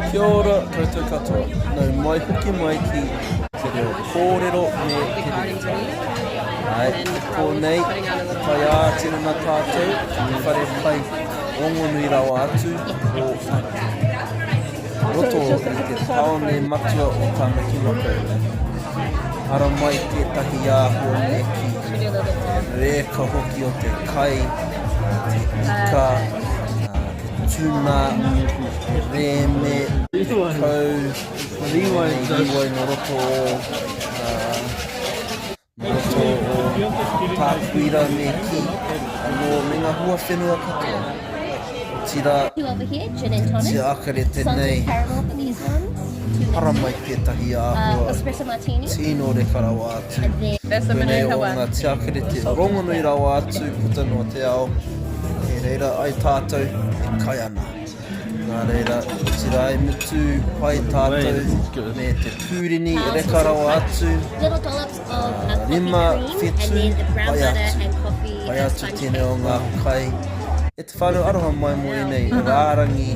Kia ora koutou katoa, nau mai hoki mai ki te reo kōrero me te reo. Āe, i konei, i tae ā-tinana tātou ki te whare kai rongonui rawa atu o roto i te tāone matua o Tāmaki Makaurau. Haramai tētahi āhua me kī, te reka hoki o te kai, te ika, te tuna, te rēme, te kau, tēnei rīwai nō roto o, nō roto o Tākuira me kī, anō me ngā hua whenua katoa. Otirā, te ākarete nei, haramai tētahi āhua tino reka rawa atu. Koinei o ngā tiakarete rongonui rawa atu puta noa te ao, kei reira ai tātou e kai ana. Nā reira, otirā e mutu pai tātou me te pūrini reka rawa atu, 5 whetū, pai atu. Pai atu tēnei o ngā kai. E te whānau aroha mai mō ēnei rārangi,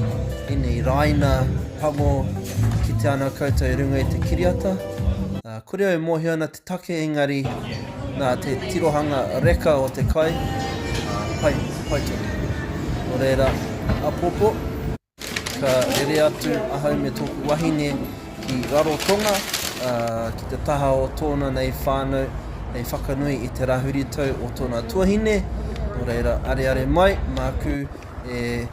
ēnei raina pango kite ana koutou i runga i te kiriata. Kore au e mōhio ana te take engari nā te tirohanga reka o te kai, pai, pai tonu. Nō reira, āpōpō, ka rere atu ahau me tōku wahine ki Rarotonga, ki te taha o tōna nei whānau hei whakanui i te rāhuritau o tōna tuahine, nō reira, areare mai, māku e,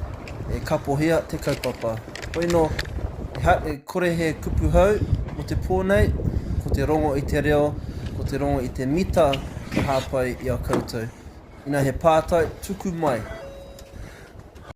e kapohia te kaupapa. Hoino, e kore he kupu hou mo te pō nei, ko te rongo i te reo, ko te rongo i te mita ka hāpai i a koutou. Ina he pātai, tuku mai.